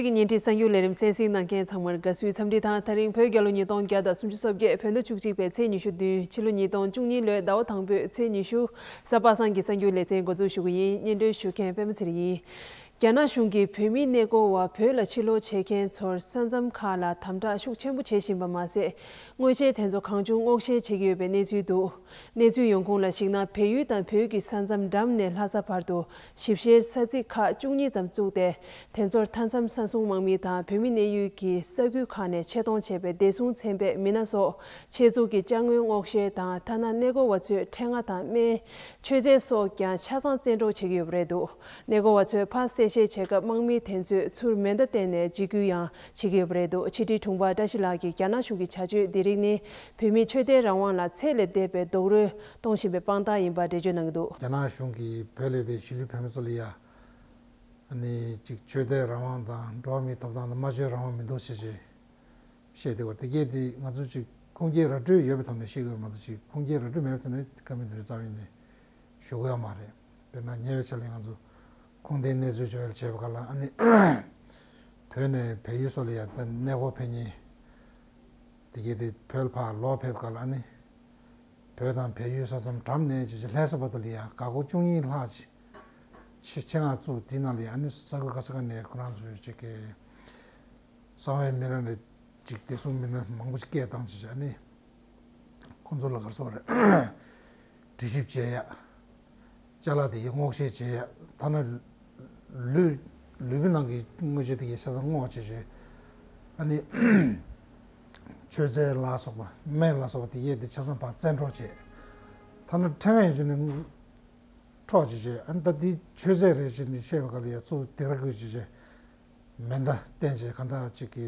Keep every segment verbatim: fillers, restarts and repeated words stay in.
གི་བརྙན་འཕྲིན་གསར་འགྱུར་ལས་རིམ་གསན་གཟིགས་གནང་མཁན་ཚང་མར་དགའ་བསུའི་འཚམས་འདྲི་དང་། ད་རིང་བོད་རྒྱལ་ལོ་ཉིས་སྟོང་བརྒྱ་དང་སུམ་ཅུ་སོ་བརྒྱད། བོད་ཟླ་བཅུ་གཅིག་པའི་ཚེས་ཉི་ཤུ་བདུན། ཕྱི་ལོ་ཉིས་སྟོང་བཅུ་གཉིས་ལོའི་ཟླ་བ་དང་པོའི་ཚེས་ཉི་ཤུ། གཟའ་པ་སངས་ཀྱི་གསར་འགྱུར་ལེ་ཚན་འགོ་འཛུགས་ཞུ་གི་ཡིན། སྙན་སྒྲོན་ཞུ་མཁན་པད་མ་ཚེ་རིང་ཡིན། རྒྱ་ནག་གཞུང་གིས་བོད་མི་གནས་སྐོར་བ་བོད་ལ་ཕྱིར་ལོག་བྱེད་མཁན་ཚོར་ས་མཚམས་ཁག་ལ་དམ་དྲག་ཤུགས་ཆེན་པོ་བྱེད་བཞིན་པ་མ་ཟད། དངོས་ཆས་དེ་ཚོ་གང་བྱུང་སྔོག་བཤེར་བྱེད་ཀྱི་ཡོད་པའི་གནས་ཚུལ་འདུག། གནས་ཚུལ་ཡོང་ཁུངས་ལ་གཞིགས་ན། བལ་ཡུལ་དང་བོད་ཀྱི་ས་མཚམས་འགྲམ་ནས་ལྷ་ས་བར་དུ་ཞིབ་བཤེར་ས་ཚིགས་ཁག་བཅུ་གཉིས་ཙམ་བཙུགས་ཏེ། དེ་ཚོར་མཐའ་མཚམས་ས་སྲུང་དམག་མི་དང་བོད་མི་གནས་ཡུལ་གྱི་ས་ཁུལ་ཁག་ནས་ཆེད་གཏོང་བྱས་པའི་བདེ་སྲུང་ཚན་པས་མི་སྣ་སོགས་ཆེད་འཛུགས་ཀྱིས་ཅ་དངོས་སྔོག་བཤེར་དང་། ཐ་ན་གནས་སྐོར་བ་ཚོས་ཕྲེང་བ་དང་སྨན། མཆོད་རྫས་སོགས་ཀྱང་ཆ་ཚང་བཙན་འཕྲོག་བྱེད་ཀྱི་ཡོད་པ་རེད་འདུག། གནས་སྐོར་བ་ཚོས་ཕར་གསལ་བཤད་བྱེད་སྐབས། དམག་མི་དེ་ཚོས་ཚུར་མེ་མདའ་བསྟན་ནས་འཇིགས་སྐུལ་ཡང་བྱེད་ཀྱི་ཡོད་པ་རེད་འདུག། ཕྱི་དྲིལ་དྲུང་འཕར་བཀྲ་ཤིས་ལགས་ཀྱིས། རྒྱ་ནག་གཞུང་གི་བྱ་སྤྱོད་འདི་རིགས་ནི། བོད་མིའི་ཆོས་དད་རང་དབང་ལ་ཚད་ལས་འདས་པའི་རྡོག་རོལ་གཏོང་བཞིན་པའི་དཔང་རྟགས་ཡིན་པ་འགྲེལ་བརྗོད་གནང་གི་འདུག། རྒྱ་ནག་གཞུང་གིས་བོད་ལ་ཡོད་པའི་གཞིས་ལུས་བོད་མི་ཚོ་ལ་ཡ། ཨ་ནི་ཅིག་ཆོས་དད་རང་དབང་དང་འགྲོ་བ་མིའི་ཐོབ་ཐང་དང་སྨྲ་བརྗོད་རང་དབང་མི་འདུག་ཟེར་བྱས་བཤད་བསྡད་པ་དེ་གས་དེ་ང་ཚོ་ཅིག་ཁུངས་སྐྱེལ་ར་སྤྲོད་ཡོད་པའི་ཐོག་ནས་བཤད་དགོས་མ་གཏོགས། ཅིག་ཁུངས་སྐྱེལ་ར་སྤྲོད་མེད་པའི་ཐོག་ནས་བཀའ་མོལ་འདི་རྩ་བ་ཉིད་ནས་ཞུ་གི་ཡོད་མ་རེད། དཔེར་ན་ཉེ་བའི་ཆར་ལ་ང་ཚོ་ཁུངས་ལྡན་གནས་ཚུལ་བྱོས་བྱས་པ་ག་ལ། ཨ་ནི་བོད་ནས་བལ་ཡུལ་སོགས་ལ་ཡ་ད་གནས་སྐོར་ཕེབས་མཁན་དེ་གས་དེ་བོད་ལ་ཕར་ལོག་ཕེབས་སྐབས་ལ། ཨ་ནི་བོད་དང་བལ་ཡུལ་ས་མཚམས་འགྲམ་ནས་ཅིག་ཅིག་ལྷ་ས་བར་དུ་ལ་ཡ་འགག་སྒོ་བཅུ་གཉིས་ལྷག་ཅིག་ཆེད་མངགས་བཙུགས། དེའི་ནང་ལ་ཡ་ཨ་ནི་ས་ཁུལ་ག་ས་ག་ནས་ཁོ་རང་ཚོའི་ཅིག་གི་གསང་བའི་མི་སྣ་ལ་ཅིག་བདེ་སྲུང་མི་སྣ་མང་པོ་ཅིག་སྐད་བཏང་བྱས་བྱས། ཨ་ནི་ཁོང་ཚོ་ལ་ག་རེ་ཟེར་དགོས་རེད། འདྲི་ཞིབ་བྱེད་ཡ། ཅ་ལག་དེ་གའི་སྔོག་བཤེར་བྱེད་ཡ། ཐ་ན་ལུས་ལུས་པོའི་ནང་གི་དངོས་རྫས་དེ་གའི་ཆ་ཚང་སྔོག་བྱས་བྱས། ཨ་ནི་མཆོད་རྫས་ལ་སོགས་པ། སྨན་ལ་སོགས་པ་དེ་གའི་དེ་ཆ་ཚང་ཕར་བཙན་འཕྲོག་བྱས། ཐ་ན་ཕྲེང་བ་ཡིན་ཆོག་ནི་འཕྲོག་བྱས་བྱས། ཨ་ནི་ད་དེ་མཆོད་རྫས་རེད་ཅེས་ནི་བཤད་པ་ག་ལ་ཡ་ཚུར་སྡིགས་ར་བསྐུལ་བྱས་བྱས། མེ་མདའ་བསྟན་བྱས་གང་ལྟར་ཅིག་གི་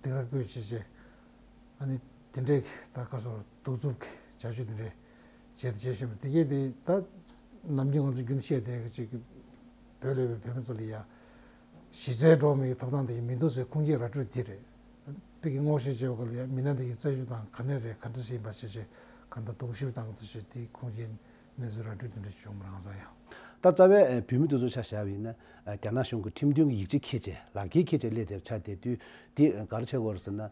སྡིགས་ར་བསྐུལ་བྱས་བྱས། ཨ་ནི་དེ་འདྲའི་ད་ག་སོ་གདུག་རྩུབ་ཀྱི་བྱ་སྤྱོད་དེ་འདྲའི་བྱས་ཏེ་བྱས་བཞིན་པ་དེ་གས་དེ། ད་ནམ་རྒྱུན་ང་ཚོ་རྒྱུན་བཤད་བསྡད་ཀྱི་ཅིག་བོད་ལ་ཡོད་པའི་བོད་མི་ཚོ་ལ་ཡ་གཞི་རྩའི་འགྲོ་བ་མིའི་ཐོབ་ཐང་དེ་མི་འདུག་ཟེར་ཁུངས་སྐྱེལ་ར་སྤྲོད་དེ་རེད། དཔེ་གི་སྔོག་བཤེར་བྱས་པ་ག་ལ་ཡ་མི་སྣ་དེ་གའི་རྩ་ཆེ་དང་ག་ནས་རེད། ག་འདྲ་ཞིག་ཡིན་པ་བྱས་བྱས་གང་ལྟར་གདུག་ཞིབ་བཏང་གི་འདུག་ཟེར་དེ་ཁུངས་སྐྱེལ་གནས་ཚུལ་ར་སྤྲོད་དེ་འདྲ་བྱུང་མ་རང་བཟོ་ཡང་། ད་རྩ་བའི་བོད་མི་དེ་ཚོ་ཆ་བཞག་པ་ཡིན་ན། རྒྱ་ནག་གཞུང་གི་ཁྲིམས་མཐུན་གྱི་ཡིག་ཆ་འཁྱེར་བྱས། ལག་འཁྱེར་འཁྱེར་བྱས་སླེབས་བསྡད་པ་ཆགས་བསྡད་དུས། དེ་ག་རེ་ཆགས་ཀྱི་ཡོད་རེད་ཟེར་ན།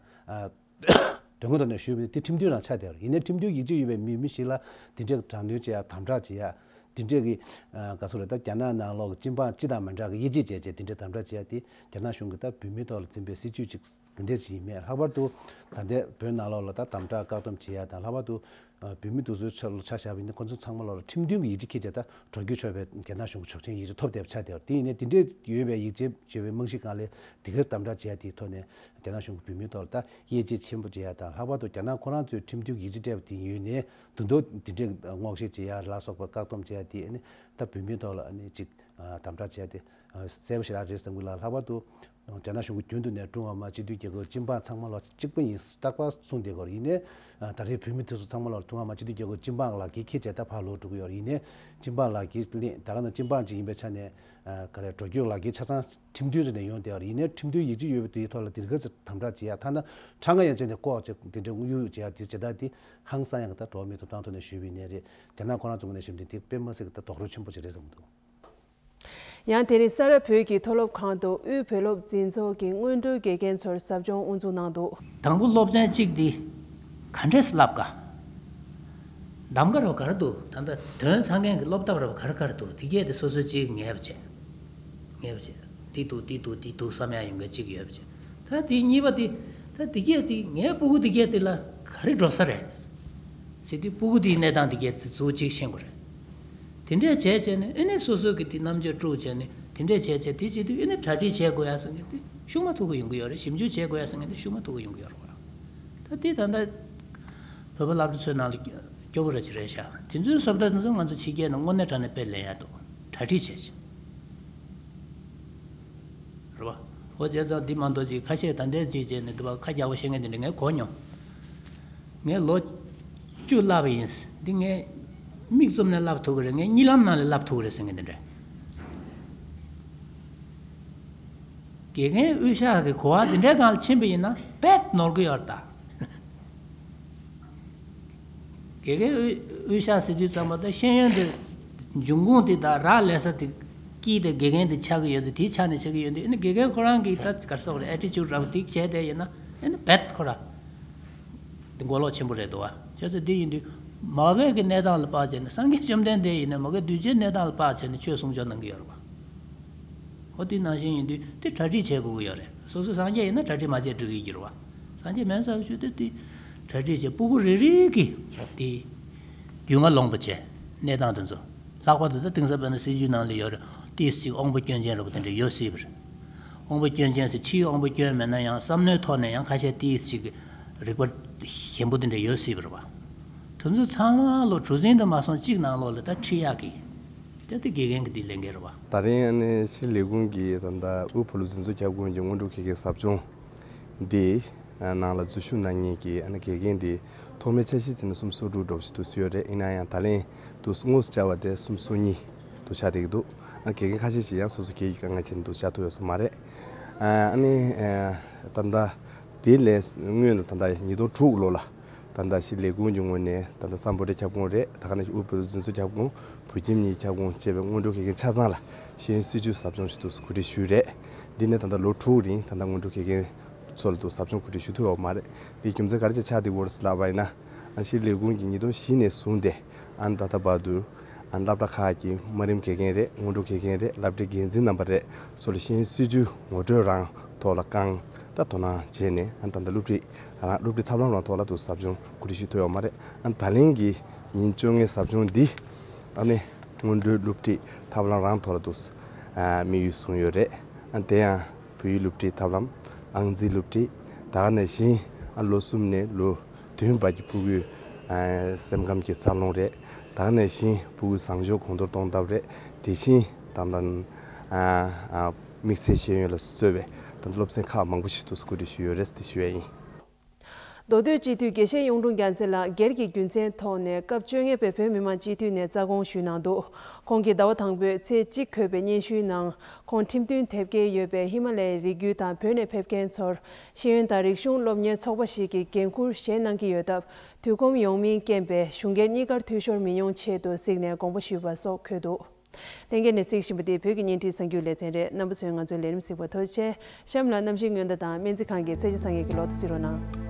དོན་དངོས་ཐོག་ནས་ཞུས་པ་ཡིན་ན་དེ་ཁྲིམས་མཐུན་རང་ཆགས་བསྡད་ཡོད་རེད། ཡིན་ནའི་ཁྲིམས་མཐུན་ཡིག་ཆ་ཡོད་པའི་མི་མི་ཞིག་ལ་དེ་འདྲའི་དྲག་གནོན་བྱེད་ཡ། དམ་དྲག་བྱེད་ཡ། དེ་འདྲའི་གི་ག་ཚོད་རེད། ད་རྒྱ་ནག་ནང་ལོགས་ཀྱི་སྤྱི་འབངས་སྤྱི་དང་མི་འདྲ་གི་དབྱེ་འབྱེད་བྱས་བྱས་དེ་འདྲའི་དམ་དྲག་བྱེད་ཡ་དེ་རྒྱ་ནག་གཞུང་གིས་ད་བོད་མིའི་ཐོག་ལ་འཛིན་པའི་སྲིད་བྱུས་ཅིག་གི་འདྲ་ཅིག་ཡིན་མེད། ལྷག་པར་དུ་ད་ལྟའི་བོད་ནང་ལོགས་ལ་ད་དམ་དྲག་བཀག་སྡོམ་བྱེད་ཡ་དང་། ལྷག་པར་དུ་བོད་མི་དེ་ཚོའི་ཆ་ལ་ཆ་བཞག་པ་ཡིན་ན་ཁོ་ཚོ་ཚང་མ་ལོགས་ལ་ཁྲིམས་མཐུན་གྱི་ཡིག་ཆ་འཁྱེར་བྱས། ད་འགྲོ་སྐྱོད་ཆོག་པའི་རྒྱ་ནག་གཞུང་གི་ཆོག་མཆན་ཡིག་ཆ་ཐོབ་བསྡད་པ་ཆགས་བསྡད་ཡོད་རེད། དེ་ཡིན་ནའི་དེ་འདྲའི་ཡོད་པའི་ཡིག་ཆ་ཅེས་པའི་རྨང་གཞིའི་སྒང་ལ་དེ་གར་དམ་དྲག་བྱེད་ཡ་དེའི་ཐོག་ནས་རྒྱ་ནག་གཞུང་གིས་བོད་མིའི་ཐོག་ལ་ད་དབྱེ་འབྱེད་ཆེན་པོ་བྱེད་ཡ་དང་། ལྷག་པར་དུ་རྒྱ་ནག་ཁོ་རང་ཚོས་ཁྲིམས་མཐུན་གྱི་ཡིག་ཆ་སྤྲད་པ་དེ་ཡོད་ནའི་དུ་འདོད་དེ་འདྲའི་སྔོག་བཤེར་བྱེད་ཡ་ལ་སོགས་པ་བཀག་སྡོམ་བྱེད་ཡ་དེ། ཨ་ནི་ད་བོད་མིའི་ཐོག་ལ་ཨ་ནི་ཅིག་དམ་དྲག་བྱས་ཏེ་གསལ་པོ་ཞེ་དྲག་རེད་བསམ་གྱི་ལ། ལྷག་པར་དུ་རྒྱ་ནག་གཞུང་གིས་རྒྱུན་དུ་ནས་ཀྲུང་ཧྭ་མི་དམངས་སྤྱི་མཐུན་རྒྱལ་ཁབ་སྤྱི་འབངས་ཚང་མ་ལ་གཅིག་པ་ཡིན་རྟག་པར་གསུངས་བསྡད་ཀྱི་ཡོད་རེད། ཡིན་ནའི་ད་རེས་བོད་མི་དེ་ཚོ་ཚང་མ་ལ་ཀྲུང་ཧྭ་མི་དམངས་སྤྱི་མཐུན་རྒྱལ་ཁབ་སྤྱི་འབངས་ལག་འཁྱེར་འཁྱེར་བྱས་ད་ཕར་ལོག་འགྲོ་གི་ཡོད་རེད། ཡིན་ནའི་སྤྱི་འབངས་ལག་འཁྱེར་ལེན། ད་ག་ནང་སྤྱི་འབངས་གཅིག་ཡིན་པའི་ཆ་ནས་ག་རེ་འགྲོ་སྐྱོད་ལག་འཁྱེར་ཆ་ཚང་ཁྲིམས་མཐུན་ཅིག་ནས་ཡོང་བསྡད་ཡོད་རེད། ཡིན་ནའི་ཁྲིམས་མཐུན་ཡིག་ཆ་ཡོད་པའི་དེའི་ཐོག་ལ་དེ་ག་ཚོད་དམ་དྲག་བྱེད་ཡ། ཐ་ན་ཁྲ་ང་ཡན་ཆད་ནས་ལྐོག་ཅིག་དེ་འདྲ་དབྱུག་དབྱུག་བྱེད་ཡ་དེ་བྱེད་སྟངས་དེ་ཧང་སང་ཡ་གི་ད་འགྲོ་བ་མིའི་ཐོབ་ཐང་ཐོག་ནས་ཞུས་པ་ཡིན་ནའི་རེད། རྒྱ་ནག་ཁོ་རང་ཚོ་ངོས་ནས་ཞུས་པ་ཡིན་ན་དེ་དཔེ་མ་སྲིད་ཀྱི་ད་རྡོག་རོལ་ཆེན་པོ་ཅིག་རེད་བསམ་གྱི་འདུག། ཡང་དེ་རིང་ས་རཱ་བོད་ཀྱི་མཐོ་སློབ་ཁང་དུ་དབུས་བོད་སློབ་འཛིན་ཚོགས་ཀྱི་སྔོན་འགྲོའི་དགེ་རྒན་ཚོར་ཟབ་སྦྱོང་དབུ་འཛུགས་གནང་འདུག། དང་པོ་སློབ་ཚན་གཅིག་འདི་ག་འདྲས་བསླབ་ག་གདམ་ག་ར་བ་ག་རེ་འདུག། ད་ལྟ་དོན་ཚང་མཁན་གྱི་སློབ་ཐབས་ར་བ་ག་རེ་ག་རེ་འདུག། དེ་གས་དེ་སོ་སོའི་གཅིག་ངེས་པ་བྱས། ངེས་པ་བྱས། འདི་འདུག་འདི་འདུག་འདི་འདུག་བསམ་ཡ་ཡོང་མཁན་གཅིག་ཡོད་པ་བྱས། ད་དེ་གཉིས་པ་དེ། ད་དེ་གས་དེ་ངའི་སྤུ་གུ་དེ་གས་དེ་ལ་ག་རེ་འགྲོ་ས་རེད་ཟེར་དུས། སྤུ་གུ་དེའི་གནས་སྟངས་དེ་གས་དེ་ཚུར་གཅིག་ཤེས་དགོས་རེད། དེ་འདྲས་བྱས་བྱས་ནས་ཨེ་ནས་སོ་སོ་གི་དེ་རྣམ་དཔྱོད་དཀྲུགས་བྱས་ནས་དེ་འདྲས་བྱས་བྱས་དེ་བྱེད་དུས་ཨེ་ནས་གྲ་སྒྲིག་བྱེད་དགོས་ཡ་ཟེར་མཁན་དེ་ཤུགས་མ་ཐུག་གི་ཡོང་གི་ཡོད་རེད། ཞིབ་འཇུག་བྱེད་དགོས་ཡ་ཟེར་མཁན་དེ་ཤུགས་མ་ཐུག་གི་ཡོང་གི་ཡོད་རེད། ད་དེ་ད་ལྟ་བོད་པ་སློབ་གྲྭ་ཚོའི་ནང་ལ་སྐྱོ་པོ་ར་ཅིག་རེད་ཤག། དེ་ཚོའི་བཟོ་ལྟ་དེ་ཚོ་ང་ཚོ་ཕྱི་རྒྱལ་ནང་དངོས་གནས་དྲང་གནས་དཔེ་ལེན་ཡ་འདུག། གྲ་སྒྲིག་བྱས་བྱས། རེད་པ། འོ་བྱས་ཙང་འདི་མ་གཏོགས་ཅིག་ཁ་ཤས་ད་ལྟའི་ཅིག་བྱས་ནས་འདི་པ་ཁ་རྒྱག་པོ་བཤད་མཁན་དེ་འདྲ་ངས་གོ་མྱོང་། ངས་ལོ་བཅུ་བསླབས་པ་ཡིན། འདི་ངས་མིག་བཙུམ་ནས་བསླབ་ཐུབ་ཀྱི་རེད། ངས་གཉིད་ལམ་ནང་ལ་བསླབ་ཐུབ་ཀྱི་རེད་ཟེར་མཁན་དེ་འདྲ། དགེ་རྒན་དབུས་ཤག་གི་གོ་བ་དེ་འདྲའི་སྒང་ལ་ཕྱིན་པ་ཡིན་ན་དཔེ་ནོར་གྱི་ཡོད་རེད་ད། དགེ་རྒན་དབུས་དབུས་ཤག་ཟེར་དུས་ཙམ་པ་ད་ཤེས་ཡོན་དེ་འབྱུང་ཁུངས་དེ་དང་རག་ལས་ས་དེ་ དཀྱིལ་དེ་དགེ་རྒན་དེ་ཆགས་ཀྱི་ཡོད་དུས་དེའི་ཆ་ནས་བྱེད་ཀྱི་ཡོད་དུས། ཨ་ནི་དགེ་རྒན་ཁོ་རང་གིས་ད་ག་རེ་ཟེར་དགོས་རེད། ཨེ་ཊི་ཅུཌ་འདྲ་པོ་དེ་བྱས་བསྡད་ཡིན་ན། ཨ་ནི་རྦད་ཁོ་རང་དེ་མགོ་ལོག་ཆེན་པོ་རེད་འདུག་བ། བྱས་ཙང་དེ་ཡིན་དུས་མ་གི་གི་གནས་སྟངས་ལ་དཔག་བྱས་ནས། སངས་རྒྱས་བཅོམ་ལྡན་འདས་ཡིན་ན་མ་གི་གདུལ་བྱའི་གནས་སྟངས་ལ་དཔག་བྱས་ནས་ཆོས་གསུང་ཆོག་གནང་གི་ཡོད་རེད་བ། འོ་དེ་ནང་བཞིན་ཡིན་དུས་དེ་གྲ་སྒྲིག་བྱེད་དགོས་ཀྱི་ཡོད་རེད། སོ་སོ་སངས་རྒྱས་ཡིན་ན་གྲ་སྒྲིག་མ་བྱས་འགྲིག་གི་ཡོད་རེད་བ། སངས་རྒྱས་མིན་ཙམ་ཞུ་དུས་དེ་གྲ་སྒྲིག་བྱས། སྤུ་གུ་རེ་རེ་གིས་དེ་རྒྱུས་མངའ་ལོན་པ་བྱས། གནས་སྟངས་དེ་ཚོ། ལྷག་པར་དུ་ད་དེང་སང་དཔེར་ན་སྲིད་བྱུས་ནང་ལ་ཡོད་རེད། ཏོག་ཙམ་ཅིག་དབང་པོ་སྐྱོན་ཅན་འདྲ་པོ་དེ་འདྲ་ཡོད་སྲིད་པ་རེད། དབང་པོ་སྐྱོན་ཅན་ཟེར། ཕྱིའི་དབང་པོ་སྐྱོན་མེད་ན་ཡང་བསམ་བློའི་ཐོག་ནས་ཡང་ཁ་ཤས་ཏོག་ཙམ་ཅིག་རིག་པ་ཞན་པོ་དེ་འདྲ་ཡོད་སྲིད་པ་རེད་བ། དེ་ཚོ་ཚང་མ་ལོ་གྲུ་གཟིངས་དེ་མ་སོང་གཅིག་ནང་ལོགས་ལ་ད་ཁྲིད་ཡག་གི། དེ་ད་དགེ་རྒན་གྱི་དེ་ལས་འགན་རེད་བ། ད་རིང་ཨ་ནི་ཕྱིའི་ལས་ཁུངས་ཀྱིས་ད་ལྟ་དབུས་བོད་སློབ་འཛིན་གཙོ་ཁྱབ་ཁོངས་ཀྱི་སྔོན་འགྲོ་དགེ་རྒན་ཟབ་སྦྱོང་འདི་ནང་ལ་འཛུལ་ཞུགས་གནང་མཁན་གྱི་ཨ་ནི་དགེ་རྒན་དེ་ཐོག་མའི་འཆར་གཞི་དེ་ནི་སུམ་ཅུ་སོ་དྲུག་འགྲོ་བཞིན་འདུག་ཟེར་ཡོད་རེད། ཡིན་ན་ཡང་ད་ལན་དུ་དངོས་སུ་བཅར་བ་དེ་སུམ་ཅུ་སོ་གཉིས་དུ་ཆགས་བསྡད་ཀྱི་འདུག་ཨ་དགེ་རྒན་ཁ་ཤས་ཤིག་ཡང་སོ་སོ་སྒེར་གྱི་དཀའ་ངལ་ཆེད་དུ་བཅར་ཐུབ་ཡོད་ས་མ་རེད། ཨ་ནི་ད་ལྟ་དེ་ལས་སྔོན་ལ་ད་ལྟ་ཉིས་སྟོང་དྲུག་ལོ་ལ། ད་ལྟ་ཕྱིའི་ལས་ཁུངས་ཀྱི་ངོས་ནས་ད་ལྟ་སམ་བྷོ་ཊའི་ཁྱབ་ཁོངས་རེད། ད་ག་ནང་བཞིན་དབུས་བོད་སློབ་འཛིན་གཙོ་ཁྱབ་ཁོངས། བོད་ཁྱིམ་གཉིས་ཁྱབ་ཁོངས་བཅས་པའི་སྔོན་འགྲོ་དགེ་རྒན་ཆ་ཚང་ལ་ཤེས་ཡོན་སྲིད་བྱུས་ཟབ་སྦྱོང་ཞུ་གཏུག་གོ་སྒྲིག་ཞུས་རེད། འདི་ནས་ད་ལྟ་ལོ་དྲུག་རིང་ད་ལྟ་སྔོན་འགྲོ་དགེ་རྒན་ཚོ་ལ་དུ་ཟབ་སྦྱོང་གོ་སྒྲིག་ཞུ་ཐུབ་ཡོད་མ་རེད། འདིའི་རྒྱུ་མཚན་ག་རེ་བྱས་ཆགས་བསྡད་ཡོད་རེད་ལབ་པ་ཡིན་ན། ཨ་ཕྱིའི་ལས་ཁུངས་ཀྱིས་ཉིས་སྟོང་བཞི་ནས་བཟུང་སྟེ་ཨ་ནི་ད་ལྟ་བར་དུ་ཨ་སློབ་གྲྭ་ཁག་གི་དམའ་རིམ་དགེ་རྒན་རེད། སྔོན་འགྲོ་དགེ་རྒན་རེད། སློབ་གྲྭའི་འགན་འཛིན་རྣམ་པ་རེད། ཚོ་ལ་ཤེས་ཡོན་སྲིད་བྱུས་ངོ་སྤྲོད་རང་ཐོག་ལ་བསྐང་། ད་དོ་སྣང་བྱས་ནས་ཨ་ནི་ད་ལྟ་སློབ་ཁྲིད་རང་སློབ་ཁྲིད་ཐབས་ལམ་རང་ཐོག་ལ་དུ་ཟབ་སྦྱོང་གོ་སྒྲིག་ཞུ་ཐུབ་ཡོད་མ་རེད། ཨ་ནི་ད་ལན་གྱི་ཉིན་བཅོ་ལྔའི་ཟབ་སྦྱོང་འདི་ཨ་ནི་སྔོན་འགྲོའི་སློབ་ཁྲིད་ཐབས་ལམ་རང་ཐོག་ལ་དུ་ཨ་དམིགས་ཡུལ་བཟུང་ཡོད་རེད། ཨ་ནི་དེ་ཡང་བོད་ཡིག་སློབ་ཁྲིད་ཐབས་ལམ། ཨང་རྩིས་སློབ་ཁྲིད། ད་ག་ནང་བཞིན་ཨ་ལོ་གསུམ་ནས་ལོ་བདུན་བར་གྱི་ཕྲུ་གུའི་ཨ་སེམས་ཁམས་ཀྱི་འཚར་ལོངས་རེད། ད་ག་ནང་བཞིན་ཕྲུ་གུའི་བཟང་སྤྱོད་གོང་མཐོར་གཏོང་ཐབས་རེད། དེ་བཞིན་ད་ལྟ་ཨ་ཨ་དམིགས་བསལ་ཤེས་ཡོན་ལ་གཙོས་པའི་ད་ལྟ་སློབ་ཚན་ཁག་མང་པོ་ཞིག་ཏུ་གོ་སྒྲིག་ཞུས་ཡོད་རེད་ཟེར་ཞུ་ཡ་ཡིན། མདོ་སྟོད་སྤྱི་འཐུས་དགེ་བཤེས་གཡུང་དྲུང་རྒྱལ་མཚན་ལགས་སྒེར་གྱི་རྒྱུ་མཚན་ཐོག་ནས་སྐབས་བཅོ་ལྔ་པའི་བོད་མི་མང་སྤྱི་འཐུས་ནས་རྩ་དགོངས་ཞུས་གནང་འདུག་ཁོང་གིས་ཟླ་བ་དང་པོའི་ཚེས་གཅིག་འཁོད་པའི་སྙན་ཞུའི་ནང་། ཁོང་ཁྲིམས་མཐུན་དེབ་སྐྱེལ་ཡོད་པའི་ཧི་མ་ལ་ཡའི་རི་རྒྱུད་དང་བོད་ནས་ཕེབས་མཁན་ཚོར་ཤེས་ཡོན་དང་རིག་གཞུང་སློབ་གཉེར་ཚོགས་པ་ཞིག་གིས་འགན་འཁུར་བཞེས་གནང་གི་ཡོད་སྟབས། དུས་ཁོམ་ཡོང་མིན་རྐྱེན་པས་གཞུང་སྒེར་གཉིས་ཀར་འཐུས་ཤོར་མི་ཡོང་ཆེད་དུ་གཟིགས་ནས་དགོངས་པ་ཞུས་པ་སོགས་འཁོད་འདུག་ལྷན་རྒྱས་ནས་གཟིགས་བཞིན་པ་འདི་བོད་ཀྱི་བརྙན་འཕྲིན་གསར་འགྱུར་ལེ་ཚན་རེད། རྣམ་པ་ཚོས་ང་ཚོའི་ལས་རིམ་གཟིགས་པར་ཐུགས་རྗེ་ཆེ། གཤམ་ལ་གནམ་གཤིས་སྔོན་བརྡ་དང་སྨན་རྩིས་ཁང་གི་ཚད་གཞི་བཟང་ངན་གྱི་ལོ་ཐོ་གཟིགས་རོགས་གནང་།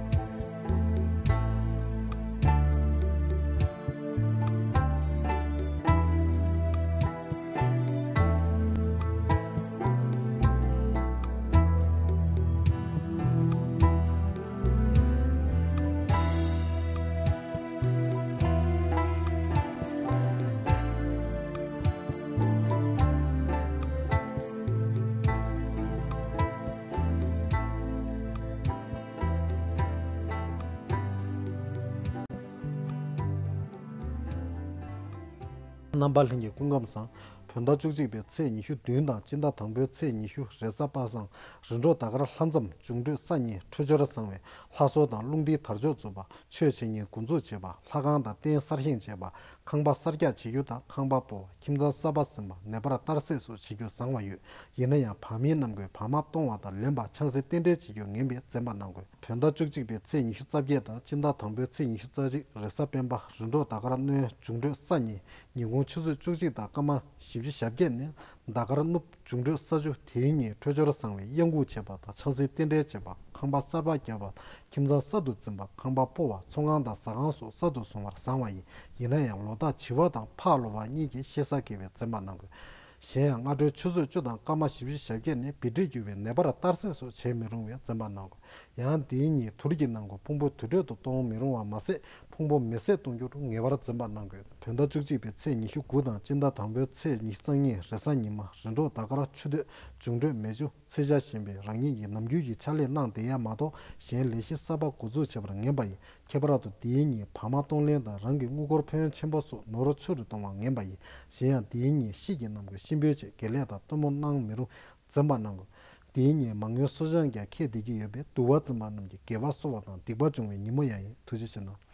རྣམ་པ་ལྷན་རྒྱས་སྐུ་ཁམས་བཟང་། བོད་ཟླ་བཅུ་གཅིག་པའི་ཚེས་ཉི་ཤུ་བདུན་དང་སྤྱི་ཟླ་དང་པོའི་ཚེས་ཉི་ཤུ་རེས་གཟའ་པ་སངས་རི་འབྲོག་ཟླ་དཀར་ལྷ་མཚམས་འབྱུང་འཕྲོད་ས་གཉིས་འཕྲོད་སྦྱོར་བཟང་བའི་ལྷ་གསོལ་དང་རླུང་རྟའི་དར་ལྕོག་འཛུགས་པ། ཆོས་བྱེད་མཁན་འགོ་འཛུགས་བྱེད་པ། ལྷ་ཁང་དང་རྟེན་གསར་བཞེངས་བྱེད་པ། ཁང་པ་གསར་རྒྱག་བྱེད་རྒྱུ་དང་ཁང་པ་སྤོ་བ། ཁྱིམ་ཚང་གསར་པ་ཟིན་པ། ནད་པར་གཏར་སྲེག་སོགས་བྱེད་རྒྱུ་བཟང་བ་ཡོད། ཡིན་ན་ཡང་བག་མིན་རྣམས་ཀྱིས་བག་མ་གཏོང་བ་དང་ལེན་པ་ཆང་སའི་རྟེན་འབྲེལ་བྱེད་རྒྱུ་ངན་པས་འཛེམ་པ་གནང་དགོས། བོད་ཟླ་བཅུ་གཅིག་པའི་ཚེས་ཉི་ཤུ་རྩ་བརྒྱད་དང་སྤྱི་ཟླ་དང་པོའི་ཚེས་ཉི་ཤུ་རྩ་གཅིག་རེས་གཟའ་སྤེན་པ་རི་འབྲོག་ཟླ་དཀར་སྣོད་འབྱུང་འཕྲོད་ས་གཉིས། ཉིན་གུང་ཆུ་ཚོད་བཅུ་གཅིག་དང་སྐར་མ་བཞི་བཅུ་ཞེ་བརྒྱད་ནས་ཟླ་དཀར་སྣུབས་འབྱུང་འཕྲོད་ས་བཅུ། དེའི་ཉིན་འཕྲོད་སྦྱོར་བཟང་བའི་གཡང་འགུགས་བྱེད་པ་དང་ཆང་སའི་རྟེན་འབྲེལ་བྱེད་པ། ཁང་པ་གསར་པ་བརྒྱབ་པ། ཁྱིམ་ཚང་གསར་དུ་འཛིན་པ། ཁང་པ་སྤོ་བ། ཚོང་ཁང་དང་ཟ་ཁང་སོགས་གསར་དུ་བཟོ་བར་བཟང་བ་ཡིན། ཡིན་ན་ཡང་ལོ་རྟགས་བྱི་བ་དང་ཕག་ལོ་བ་གཉིས་ཀྱིས་ཤེས་བྱ་དགེ་བས་འཛེམ་པ་གནང་དགོས། གཞན་ཡང་སྔ་དྲོའི་ཆུ་ཚོད་བཅུ་དང་སྐར་མ་བཞི་བཅུ་ཞེ་བརྒྱད་ནས་བི་ཏྲིས་བརྒྱུད་པའི་ནད་པར་གཏར་སྲེག་སོགས་བྱེད་མི་རུང་བས་འཛེམ་པ་གནང་དགོས། ཡང་དེའི་ཉིན་དུར་གྱི་ནང་ཁོག་ཕུང་པོ་དུར་ཁྲོད་དུ་གཏོང་མི་རུང་བ་མ་ཟད། ཕུང་པོ་མེ་བསྲེགས་གཏོང་རྒྱུར་ངེས་པར་འཛེམ་པ་གནང་དགོས། བོད་ཟླ་བཅུ་གཅིག་པའི་ཚེས་ཉི་ཤུ་དགུ་དང་སྤྱི་ཟླ་དང་པོའི་ཚེས་ཉི་ཤུ་རྩ་གཉིས་རེས་གཟའ་ཉི་མ་རི་འབྲོག་ཟླ་དཀར་ཆུ་སྟོད་འབྱུང་འཕྲོད་མེ་ཆུ། ཚེས་ཆ་གཞན་པའི་རང་ཉིད་ཀྱི་ནམ་རྒྱུན་གྱི་ཕྱག་ལས་གནང་བསྡད་ཡ་མ་གཏོགས་གཞན་ལས་གཞི་གསར་པ་འགོ་འཛུགས་བྱེད་པར་ངེས་པ་ཡིན། ཁྱད་པར་དུ་དེའི་ཉིན་བག་མ་གཏོང་ལེན་དང་རང་གི་དངུལ་སྒོར་ཕོན་ཆེན་པོ་སོགས་ནོར་འཆུག་ཏུ་གཏོང་བར་ངེས་པ་ཡིན། གཞན་ཡང་དེའི་ཉིན་ཤིས་ཀྱི་རྣམ་ཀུན་གཤིན་པོའི་ཆེད་དགེ་ལས་དང་སྟོན་མོ་གནང་མི་རུང་། འཛེམ་པ་གནང་དགོས། དེའི་ཉིན་མ་དངུལ་གསོལ་ཇ་རྒྱག་ཁེལ་བསྡད་ཀྱི་ཡོད་པས་འདུལ་བ་འཛིན་པ་རྣམས་ཀྱིས་དགེ་བ་གསོ་བ་དང་སྡིག་པ་སྦྱོང་བའི་ཉིན་མོ་ཡང་ཡིན། ཐུགས་རྗེ་ཆེ་གནང་།